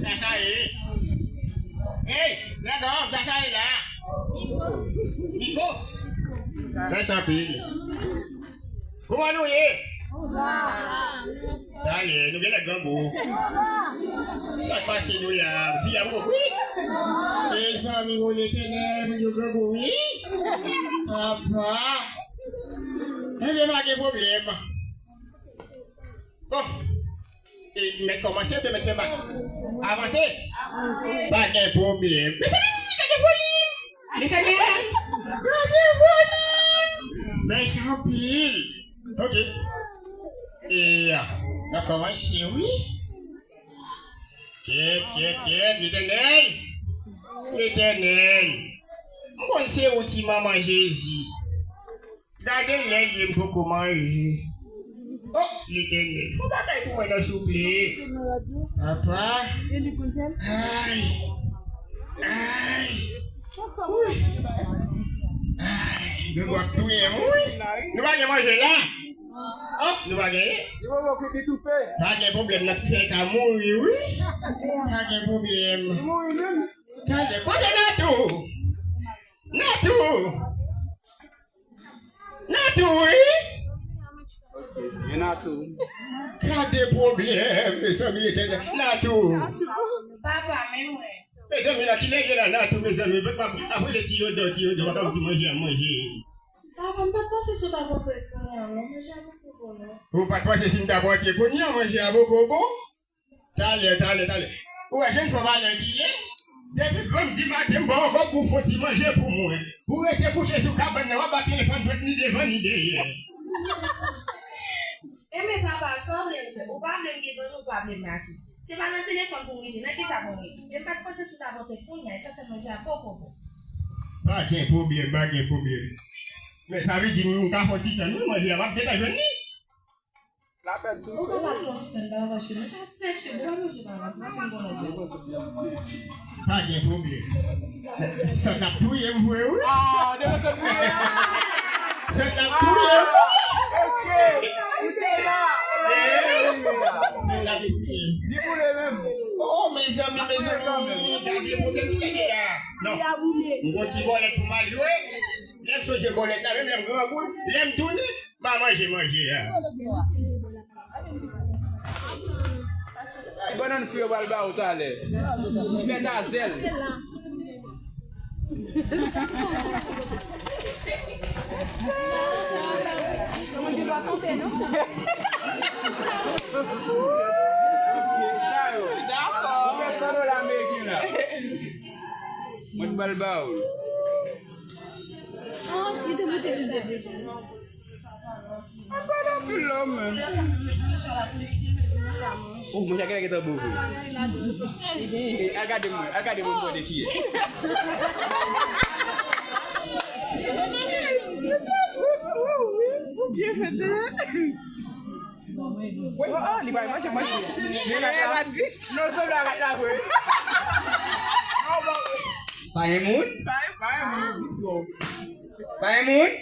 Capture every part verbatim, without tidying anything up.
Sacha ye. Hey, nèg an, Sacha ye la. Niko. Mèsi anpil. Kòman nou ye? Talè, nou genlè grangou. Sa k pase nou la? Di a poko wi. Mezanmi, o Letènèl, moun yo grangou wi. Papa. Ebyen, pa gen pwoblèm. Bon. E, mèt kòmanse, oubyen mèt fè bak? Avanse. Pa gen pwoblèm. Mezanmi, gade volim! Letènèl! Gade volim! Mèsi anpil. Ok. E, n ap kòmanse, wi. Kèt, kèt, kèt, Letènèl! Letènèl! M konn se ou ti manman Jezi. Gade lè l ye m poko manje. O, Letènèl, fè yon bagay pou mwen non, souple. Papa. Ay. Ay. Wi. Ay, grangou ap touye m, wi. Nou pa gen manje la? O, nou pa genyen? Pa gen pwoblèm, nan toufe ka mouri, wi. Pa gen pwoblèm. Talè, kote Natou? Natou! Natou, wi! Gen Natou. Gade pwoblèm, mezanmi, Letènèl. Natou! Papa, men mwen. Mezanmi, la, kilè gen la, Natou, mezanmi? Apre le ti yodo, ti yodo, pa ka di manje a manje. Papa, m pa t panse si w t ap antre kounye a, non. Manje a poko bon, non. Ou pa t panse si m t ap antre kounye a, manje a poko bon? Talè, talè, talè. Ou wè jèn fanm valè ki ye? Depi granm dimaten, m ba w ankò pou fon ti manje pou mwen. Ou rete kouche sou kabann nan, w ap ba telefòn dwèt ni devan ni dèyè. Enben papa, sa w vle m fè? Ou pa vle m gen zanmi, ou pa vle m mache. Se pa nan telefòn pou m rete, nan kisa pou m rete? Men m pa t panse si w t ap antre kounye a, esansyèl manje a poko bon. Pa gen pwoblèm, pa gen pwoblèm. Men sa vle di m ka fè yon ti tann wi, manje a m ap gentan jwenn li. Lapèd tou. Ou ka pa fè yon ti tann, pa vache, manje a prèske bon, manje pa la, manje bon la. Pa gen pwoblèm. Sant ap touye m vre wi. Ah, devan sant touye a. Sant ap touye m. Ok. Ou te la. Sant ap touye m. Li boule menm. Oh, mezanmi, mezanmi. Gade pwoblèm ki gen la. Non. M gon ti bòlèt pou m al jwe. Lè m sonje bòlèt la, menm lè m grangou, lè m tounen, m a manje manje a. Ti bannann fri yo pral ba ou talè. Ti fèt a zèl. Sa yo. Ou fè san dola ameriken la. Mwen pral ba ou. Li te moute sou l deja. Ankò nan pil lòm, men. Oh, mwen chak gentan bo vre. Eh, al gade mwen, al gade mwen, mwen de kiyès. Ou byen fèt, hein? Wi, oh, oh, li pa manje, manje. Li la, la. Non, sòf la, la, vre. Pa gen moun? Pa gen, pa gen moun, dis non. Pa gen moun?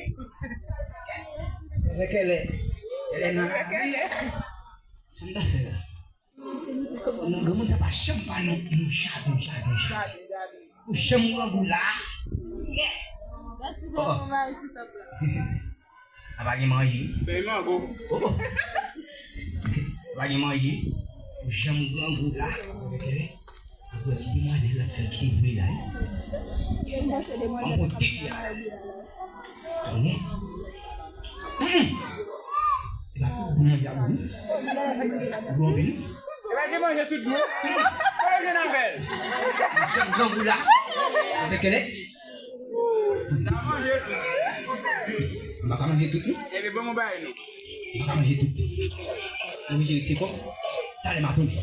Avèk kèlè. Kèlè nan la. Sa m ta fè la? Non, granmoun sa pa janm pa non, non, chak, non, chak, non, chak. Ou janm grangou la. Oh. A pa gen manje. Fèy mango. Oh. A pa gen manje. Ou janm grangou la. Apre ti demwazèl la fè l kite vre la. An bon dega. Tonnè. Hmm. E pa ti gou manje a gou. Gou anpil. E pa te manje tout gou. Kote w jwenn avè l? Janm grangou la. Avèk kèlè. M pa ka manje tout, non. Ebyen, ban m yon bagay, non. M pa ka manje tout. Mwen oblije rete kòm. Talè m a tounen.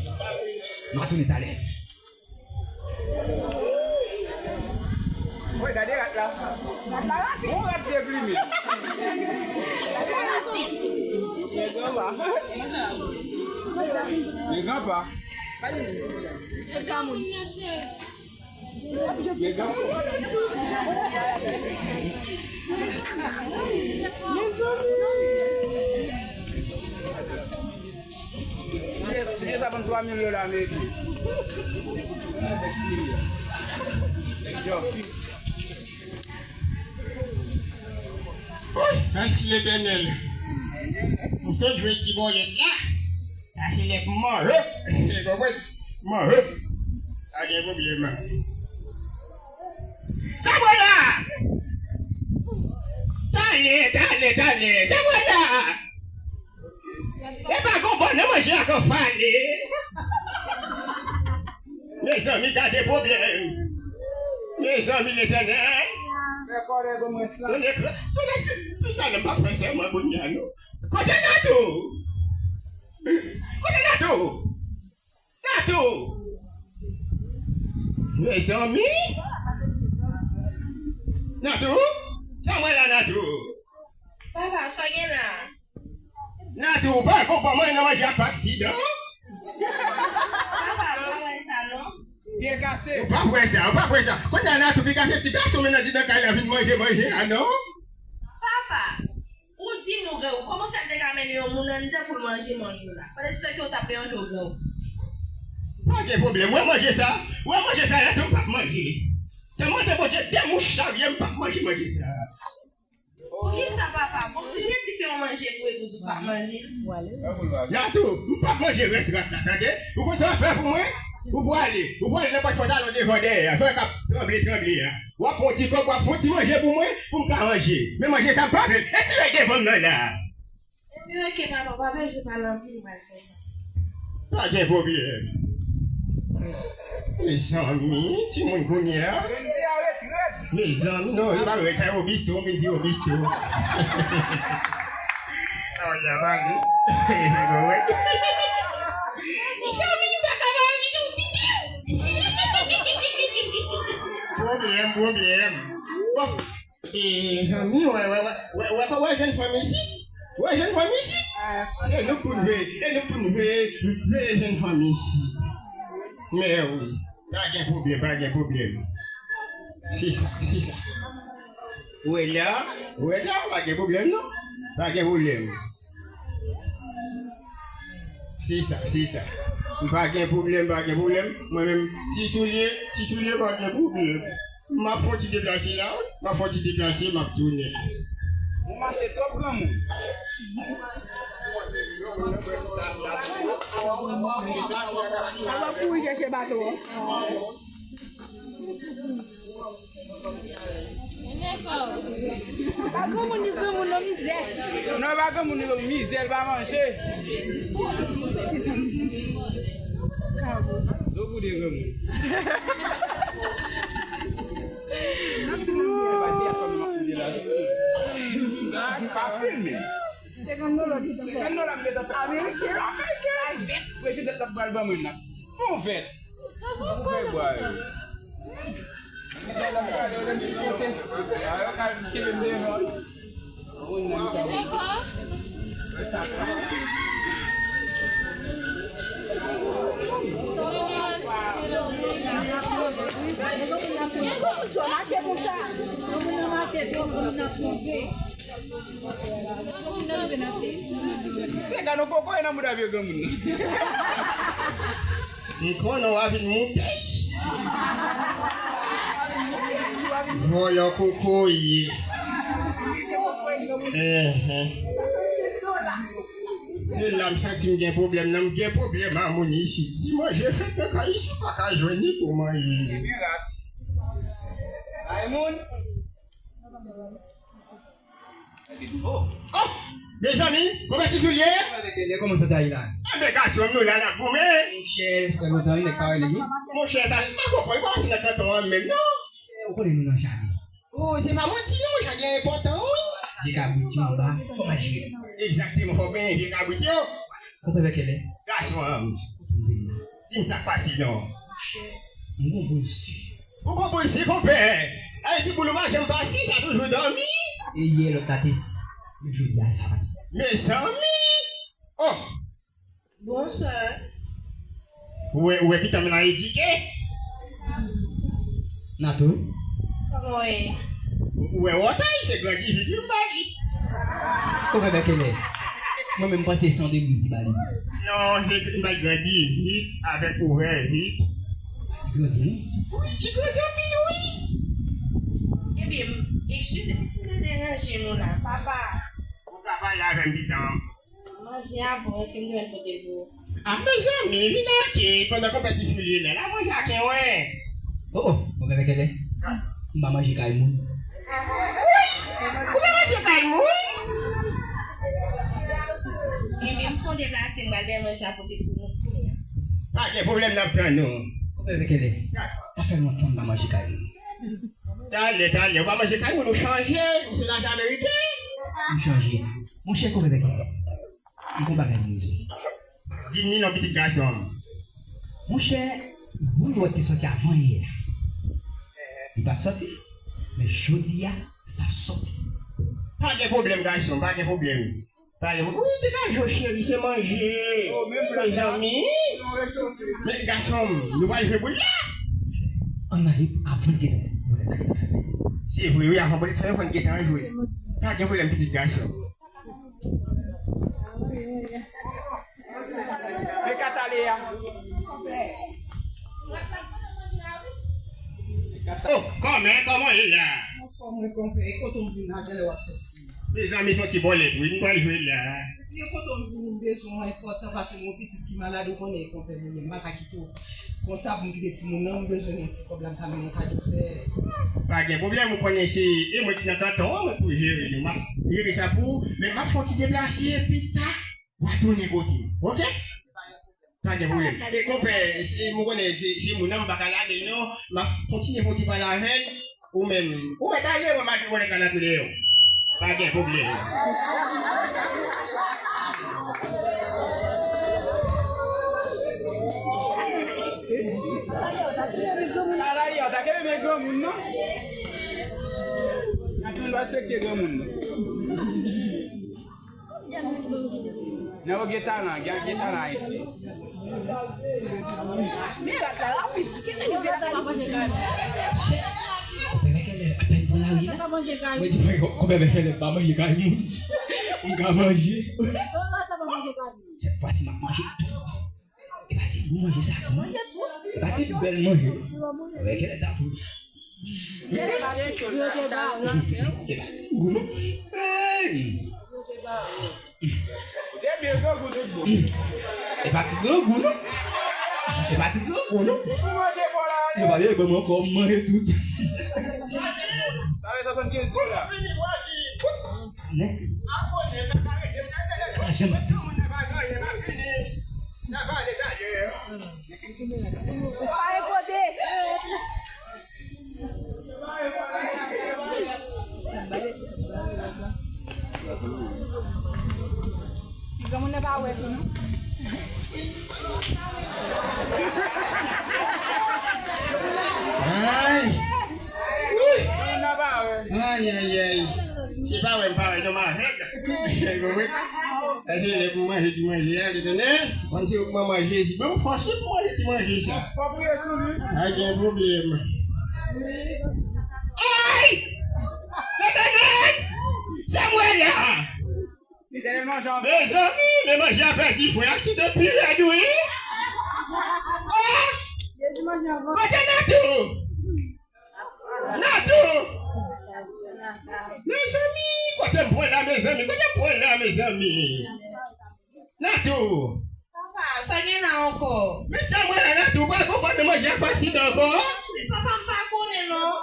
M a tounen talè. Woy, gade rat la. Rat la rapid. Yon rat deplime. Rat la rapid. Men granpa. Men granpa. E kamoun. Mezanmi. Sa ban m twa mil dola ameriken. Nèg serye. Nèg jòfi. Woy, mèsi Letènèl. M sonje ti bòlèt la. Sa se lè pou manje. Ou konprann? Manje. Pa gen pwoblèm. Samuela! Talè, talè, talè. Samuela! E pa gon bòn nan manje a k ap fale. Mezanmi, gade pwoblèm. Mezanmi, Letènèl. Fè kòlè ban mwen sa. Tande, tande, tande, m p ap fè sèman kounye a, non. Kote Natou? Kote Natou? Natou! Mezanmi! Natou! Sa mwen la, Natou! Papa, sa gen la? Natou, ou pa konprann mwen nan manje ak aksidan? Papa, m pa wè sa, non. Pye kase. Ou pa wè sa, ou pa wè sa. Kounye a Natou, pi kase ti gason men nan di nan kay la vin manje, manje a, non? Papa! Ou di m ou gen, ou kòmanse ap te ka mennen yon moun anndan pou l manje manje w la. Pandan se tan ke w t ap mennen yon gran ou. Pa gen pwoblèm. Ou wè manje sa? Ou wè manje sa la tou m p ap manje. Te mande Bondye de mouch charye m p ap manje manje sa. Poukisa papa? Bon, si m gen di se yon manje pou e pou di w p ap manje l. Natou, m p ap manje rès rat la, tande? Ou konn sa w ap fè pou mwen? Ou pwale, ou pwale nan pòch pantalon devan dèyè a, sa w wè k ap tranble tranble a. W ap pran ti kòb, w ap fè yon ti manje pou mwen, pou m ka manje. Men manje sa m pa vle l. Retire l devan m nan la. Ebyen, oke, papa, pa bezwen pale anpil, m pral fè sa. Pa gen pwoblèm. Mezanmi, timoun kounye a. Mezanmi, non, e pa rèd, sa yo bisto, m vin di yo bisto. Sa w ap pale. Mezanmi, m pa ka pale, m vin di yo bisto. Pwoblèm, pwoblèm. Bon. E, zanmi, wè, wè, wè, wè, wè, wè, wè jèn fanm isit? Wè jèn fanm isit? Se nou k pou n veye, e nou k pou n veye, veye jèn fanm isit. Men wi, pa gen pwoblèm, pa gen pwoblèm. Se sa, se sa. Wè la, wè la, pa gen pwoblèm non. Pa gen pwoblèm. Se sa, se sa. M pa gen pwoblèm, pa gen pwoblèm. Mwen menm, ti soulye, ti soulye, pa gen pwoblèm. M ap fè yon ti deplase la, wi. M ap fè yon ti deplase, m ap tounen. Ou mache twòp, granmoun. Sa va kouri chèche bato an. Pa granmoun ni granmoun non, mizè. Non, pa granmoun ni granmoun, mizè, l pa manje. Zo pou de granmoun. Pa filme. Senkant dola, senkant dola m gentan fè. Ameriken. Ameriken. Prezidan t ap pral ban mwen nan. Bon vèt. Bon vèt, bwa. Se gade yon kokoye nan bouda vye granmoun nan. M konnen w a vin moute. Vòlò kokoye. Enhen. Se la m santi m gen pwoblèm nan, m gen pwoblèm a moun isit. Ti manje fèt nan kay isit, ou pa ka jwenn li pou manje. Ay moun. Oh! Mezanmi, kòman ti soulye? Kòman sa ta ye la? Anben gason m, nou la n ap goumen. Monchè, fè lontan wi, nèg pa wè nèg wi. Monchè, sa m pa konprann, li pa pase nan kanton an menm non. Ou konnen nou nan jaden. Oh, se pa manti non, jaden an enpòtan wi. Vye kabrit yo anba, fò m al jere. Egzakteman, fò w benyen vye kabrit yo. Konpè Bèkèlè. Gason an m. Di m sa k pase non. M gon boul si. Ou gon boul si, konpè? Sa vle di boul ou pa janm pa si, sa toujou dòmi? E yè lòt la te si. Men jodi a, sa pa si. Mezanmi! Oh! Bonswa. Ou wè, ou wè pitit mwen nan edike? Natou. Kòman w ye? Ou wè wòtay, se grandi vit wi m ba li. Konpè Bèkèlè. Mwen menm, m panse se yon debil ki ba li. Non, se m bay grandi vit avèk ouvè vit. Ti grandi, non? Wi, ti grandi anpil, wi. Ebyen, eskize m si m te deranje nou la, papa. Ou ka pale avè m pita. Manje a bon, èske m te mèt pote l pou ou? Ah, mezanmi, vin ake, pandan konpè ti soulye la, la manje ake, wen. Oh, oh, konpè Mèkèlè. M pa manje kay moun. Wi, ou pa manje kay moun? Ebyen, m fon deplase, m pral dèyè manje a pote pou nou kounye a. Pa gen pwoblèm, n ap tann ou. Konpè Mèkèlè, sa fè lontan m pa manje kay moun. Talè, talè, ou pa manje kay moun, ou chanje, ou se lajan ameriken. M chanje. Monchè, konpè Mèkèlè, m gon bagay pou m di w. Di m ni non, pitit gason m. Monchè, moun ou wè te sòti avan yè a, li pa t sòti, men jodi a, sa sòti. Pa gen pwoblèm, gason m, pa gen pwoblèm. Pa gen, wi, degaje w, cheri, se manje. Mezanmi. Men, gason m, nou pral jwe boul la. Ann ale avan l gentan fèmen. Se vre, wi, avan bòlèt fèmen, fò n gentan jwe. Pa gen pwoblèm, pitit gason m. Men kat ale a. Oh, kòman, kòman ye la? Anfòm, wi, konpè. E kote w vin la, genlè w ap sòti? Mezanmi, sòti bòlèt, wi, m pral jwe la. Epi e kote w vin, m bezwen w enpòtan, paske m gon pitit ki malad, ou konnen, konpè, mwen menm, m pa ka kite w konsa pou m kite timoun nan, m bezwen yon ti kòb la, m ka mennen kado fè. Pa gen pwoblèm, ou konnen se, e mwen ki nan kanton an, mwen pou jere nou, m ap jere sa pou ou, men m ap fè yon ti deplase, pita, w a tounen kote m, oke? Pa gen pwoblèm. E konpè, si m konnen se, se moun nan, m pa ka lage l non. M ap kontinye fè yon ti pale avè l. Ou menm, ou mèt ale, mwen m al jwe bòlèt la nan tou deyò. Pa gen pwoblèm. Ala yo, ta kenbe men granmoun non. Granmoun pa respekte granmoun non. Nèg yo gen talan, gen, gen talan Ayiti. Konpè Mèkèlè, atè m pran lari la. Mwen di frè, konpè Mèkèlè pa manje kay moun. M ka manje. Sèt fwa si m ap manje tout. E pa ti gou manje sa non. E pa ti bèl manje. Avèk kèlè ta pou. E pa ti gou non. Hey! E pa ti grangou non. E pa ti grangou non. E pa vye ban m ankò, m manje tout. Sa fè swasannkenz dola. Nèg. Sa janm ap di. Granmoun nan pa wè tou non. Ay! Ay, ay, ay. Se pa wè m pa wè, non, m avèg. Konprann? Èske lè pou manje ti manje a, li tande? Konn se ou k manman Jezi. Ban m fòs wi pou manje ti manje sa. Fò priye sou li. Pa gen pwoblèm. Ay! Letènèl! Sa m wè la! Mezanmi, men manje a pèdi fre, aksidan pi rèd wi. Oh! Kote Natou? Natou! Mezanmi, kote m pran la, mezanmi? Kote m pran la, mezanmi? Natou! Papa, sa gen la ankò? Men sa m wè la, Natou, ou pral konprann nan manje a fè aksidan ankò? Men papa, m pa konnen non.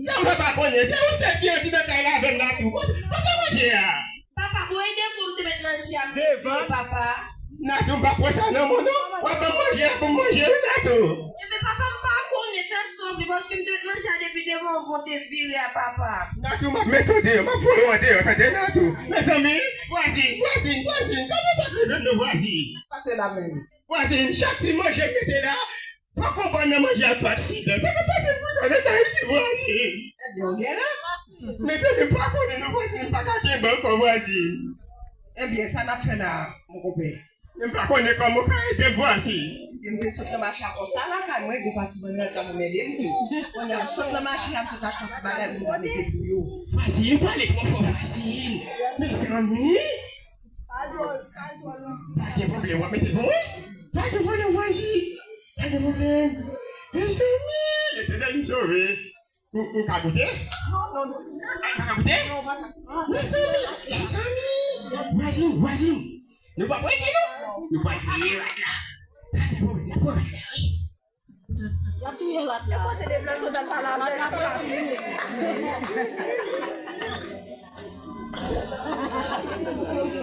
Sa m fè pa konnen? Se ou sèl ki andidan kay la avè m, Natou. Kote, kote manje a? Papa, bon, e devan m te met manje a, m te vire, papa. Natou, m pa pran sa nan men w non. W ap ban m manje a pou m manje wi, Natou. Enben, papa, m pa konnen, fè sanble, paske m te met manje a depi devan w, w te vire a, papa. Natou, m ap mete w deyò, m ap voye w andeyò, tande, Natou. Mezanmi, vwazin, vwazin, vwazin, gade sa k rive m non, vwazin. Sa k pase la menm? Vwazin, chak ti manje m mete la, fòk yon bòn nan manje a tou aksidan. Sa k ap pase pou sa nan kay isi, vwazin? Ebyen, w gen rad. Mezanmi, m pa konnen non, vwazin, m pa ka kenbe ankò, vwazin. Ebyen, sa n ap fè la, mon konpè? M pa konnen kòman w ka ede m, vwazin. Ebyen, m te sot nan mache a konsa la, kay mwen, gon pati bann rad la pou m ede m tou. Kounye a, m sot nan mache a, m sot achte yon ti bagay pou m mete pou yo. Vwazin, ou pale twò fò, vwazin. Mezanmi. Pa gen pwoblèm, w ap mete bon, wi. Pa gen pwoblèm, vwazin. Pa gen pwoblèm. Mezanmi, Letènèl m sove. Ou, ou ka goute? Ah, pa ka goute? Mezanmi, mezanmi. Vwazin, vwazin. Nou pa prete, non? Nou pa prete, rat la. Pa gen pwoblèm, n ap pran rat la, wi. Y ap touye rat la. Yo pote de blan sou dat pa la. Rat la fè fini.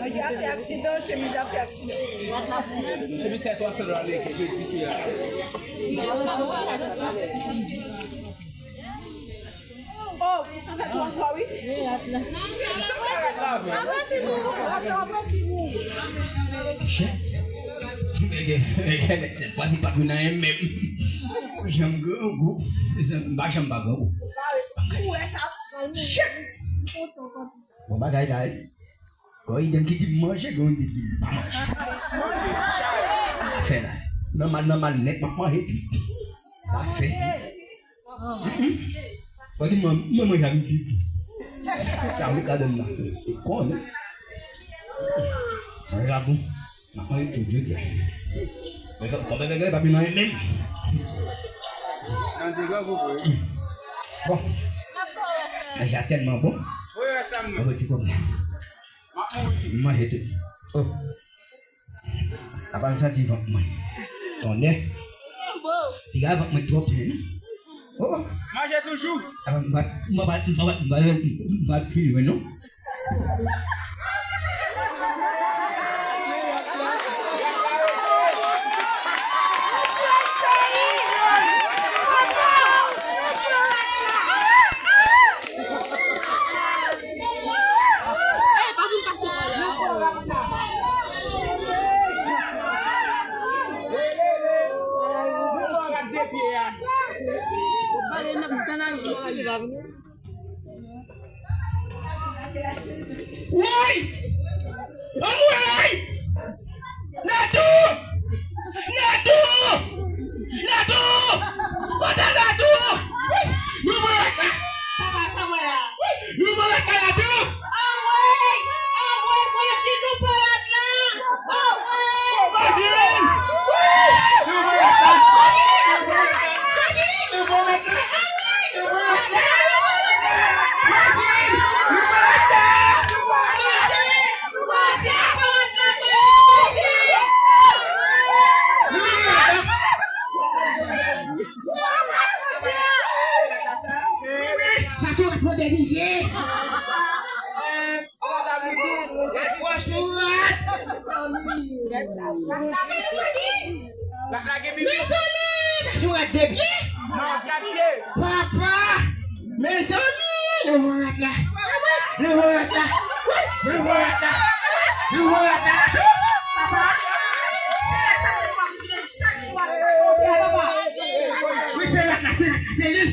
Manje ap fè aksidan, chemiz ap fè aksidan. Rat la fè fini. Chemiz sa twa san dola Ameriken, chemiz ki sou la. Oh, sa fè twò ankò, wi. Sa fè rat la, wi. Chè. Nèg, nèg, nèg, sèt fwa si pa vin anyen menm. Janm grangou. M pa janm pa grangou. Ou wè sa? Chè. Bon bagay la, wi. Gon ide m ki di m manje, gon ide m ki di m pa manje. Sa fè la. Nòmal, nòmal nèt, m ap manje tou. Sa fè. Fò di mwen, mwen manje avèk bib. Sa met ladann nan. Se konnen. Manje la bon. Mwen manje tout jodi a. Men kòm, kòm mwen pa vin anyen menm. Nan de gran gwo vre. Bon. Manje a tèlman bon. Mwen pran ti kòb la. M ap mouri. M manje tou. Oh. Apa m santi vant mwen. Tonnè. Piga vant mwen twò plen, non? Oh. Manje toujou. Ah, m pa, m pa, m pa, m pa, m pa pi lwen, non? Woy! Anmwey! Natou! Natou! Natou! Kote Natou? Wi! Nou pran rat la! Papa, sa mwen la. Wi! Nou pran rat la, Natou! Anmwey! Anmwey, vwazin, nou pran rat la! Anmwey! Vwazin! Wi! Nou pran rat la! Nou pran rat la! Nou pran rat la! Nou pran rat la! Vwazin! Nou pran rat la! Vwazin! Sa se yon rat modènize. Gwo sou rat. Mezanmi, sa se yon rat de pye. Papa. Mezanmi, nou pran rat la. Nou pran rat la. Nou pran rat la. Nou pran rat la. Papa, se rat sa ki ap jwenn chak jou a chak moman, papa. Wi, se rat la, se rat la, se li.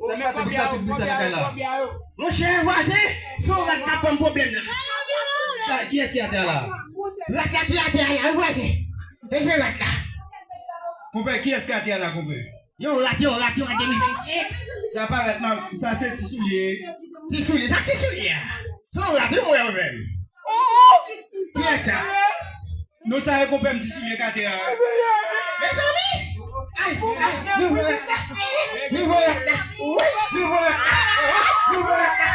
Sa k pase pou sa tout bri sa nan kay la? Monchè, vwazen, se yon rat k ap ban m pwoblèm nan. Sa, kiyès ki atè a la? Rat la ki atè a la, wi, vwazen. E se rat la. Konpè, kiyès ki atè a la, konpè? Yon rat, yon rat, yon rat de mil vennsenk. Sa pa rat, man. Sa se ti soulye. Ti soulye, sa ti soulye a? Se yon rat, wi, mwen menm. Kiyès sa? Non, sa e konpè m ti soulye k atè a. Mezanmi! Ay, ay, nou pran rat la. Nou pran rat la. Wi, nou pran rat la. Nou pran rat la.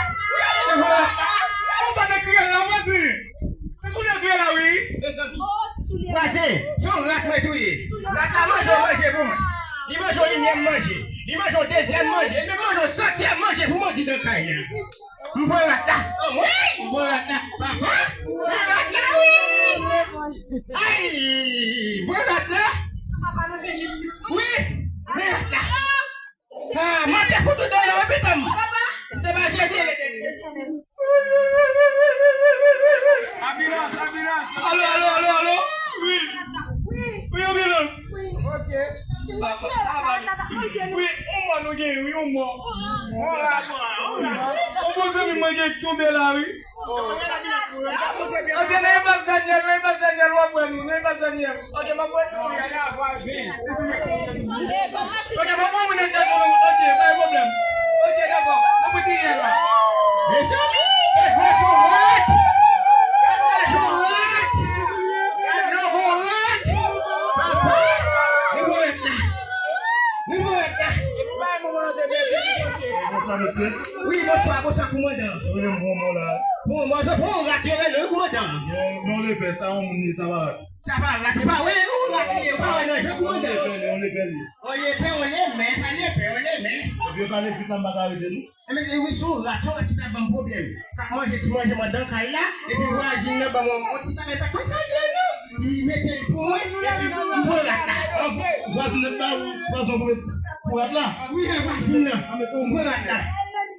Nou pran rat la. Konsa te kriye la, vwazen. Ti soulye kriye la, wi. Mezanmi. Vwazen, se yon rat mwen touye. Rat la manje yon manje pou mwen. Li manje yon inyèm manje. Li manje yon dezyèm manje. Li menm manje yon santyèm manje pou mwen di nan kay la. M pran rat la. Anmwey! M pran rat la. Papa! M pran rat la, wi! Ay! M pran rat la. Wi! M pran rat la. Ah, mande pou tout dola, wi, pitit m. Si se pa Jezi. Anbilans, anbilans. Alo, alo, alo, alo. Wi. Wi, anbilans. Ok. Wi, yon mò nou genyen, wi, yon mò. Yon bon zanmi mwen gen tonbe la, wi. Antre nan yon plas Daniel, nan yon plas Daniel, w ap wè nou, nan yon plas Daniel. Ok, m ap wè nou. Ok, m ap wè moun nan chèche nou. Ok, pa gen pwoblèm. Ok, dakò. N ap retire la. Mezanmi, gad wè son rat. Gad wè son rat. Sa mesye. Wi, bonswa, bonswa, koumandan. Wi, m pran mò la. Bon, mò, se bon, rat yo rele, wi, koumandan. Non, non, lepè, sa yon moun li, sa pa rat. Sa pa rat, pa wè, yon rat li, pa wè nan je, koumandan. Yon lepè, yon lepè li. Yon lepè, yon lemè, pa lepè, yon lemè. Epi yo pale vit la, m pa ka rete, non. E men, e wi, se yon rat, se yon rat ki t ap ban m pwoblèm. K ap manje ti manje m anndan kay la, epi vwazin nan ban m yon, yon ti bagay pa konn sa l ye, non. Li mete l pou mwen, epi m pran rat la. Ah, vwazin nan ba ou pwazon pou, pou rat la? Wi, e vwazin nan. Ah, men se yon bon rat la.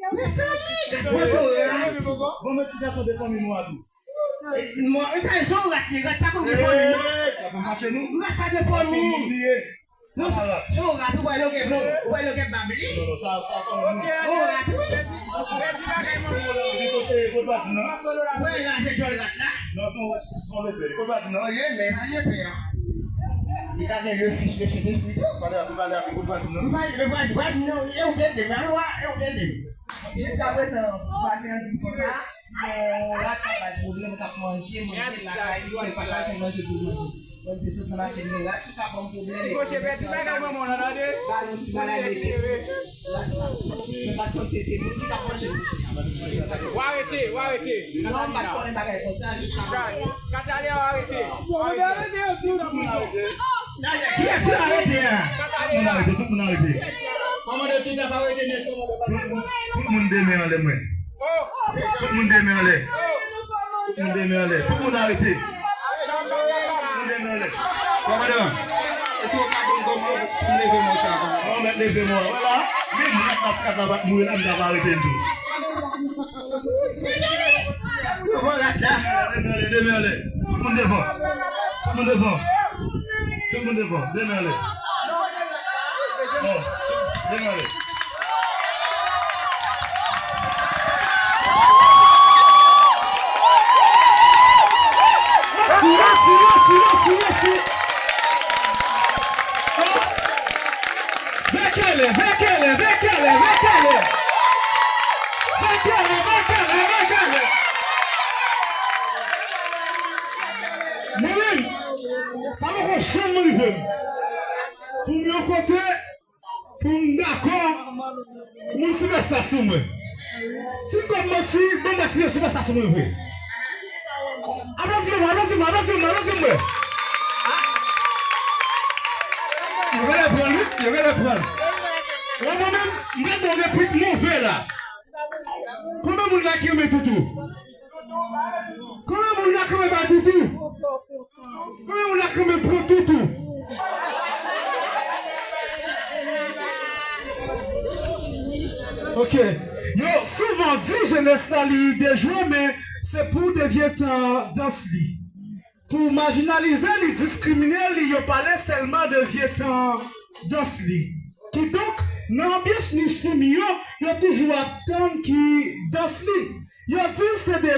Men sa ye, gad, mwen se yon rat. Bon, men ti gason de fanmi nou a tou. Mwen, mwen pa se yon rat, li, rat pa konn gen fanmi, non. Ey, rat pa gen fanmi. Rat pa gen fanmi. Non, se, se yon rat, ou wè l gen, ou wè l gen bab li. Non, non, sa, sa, sa, non. Yon rat, wi. Mèsi. Kote, kote vwazin nan? Ou wè lajè djòl rat la? Non, se yon, se yon lepè. Kote vwazin nan? Yon lepè, pa lepè a. Li ka gen le fis, le Sentespri tou. Pale avè, pale avè, kote vwazin nan? M pale, vwazin, vwazin nan, e ou tande m, alò, e ou tande m. Jiskaprezan, vwazin an di m konsa. Yon rat k ap bay pwoblèm, k ap manje, manje lakay li, kè l pa ka jwenn manje pou jodi. Mwen te sot nan machin, men rat ki ka ban m pwoblèm. Ti koche fè ti bagay, manman, w nan tande. Ba nou ti bagay, mete rat la. Mwen pa t konn se te moun ki t ap manje. W arete, w arete. Non, m pa t konnen bagay konsa, jiska. Katalya, w arete. Bon, w arete yo tou. Kiyès ki arete a? Tout moun arete, tout moun arete. Kòmande tout ap arete nèt. Tout, tout moun de men anlè mwen. Tout moun de men anlè. Tout moun de men anlè. Tout moun arete. Tout moun de men anlè. Kòmandan, èske w ka ban m kòman pou m leve mò sa? Non, mèt leve mò. Vwala. Menm rat la, si rat la pa t mouri la, m t ap arete l tou. Yo pran rat la. De men anlè, de men anlè. Tout moun devan. Tout moun devan. Tout moun devan. De men anlè. Bon, de men anlè. Reti, reti, reti, reti, reti. Vekele, vekele, vekele, vekele. Vekele, vekele, vekele. Mwen menm, sa poko janm rive m. Pou m yon kote, pou m dakò, pou moun sipèsta sou mwen. Si m konn manti, bon, mwen si sipèsta sou mwen vre. Aplodi mwen, aplodi mwen, aplodi mwen, aplodi mwen. Yo genlè pran l, wi, yo genlè pran l. Wè mwen menm, m gen bon replik move la. Konbyen moun la ki renmen toutou? Konbyen moun la ki renmen bay toutou? Konbyen moun la ki renmen pran toutou? Ok. Yo souvan di jenès la li dejwe, men se pou de vye tan dans li. Pou majinalize li, diskrimine li, yo pale sèlman de vye tan dans li. Kidonk, nan anbyans nich fanmi yo, yo toujou ap tann ki dans li. Yo di se de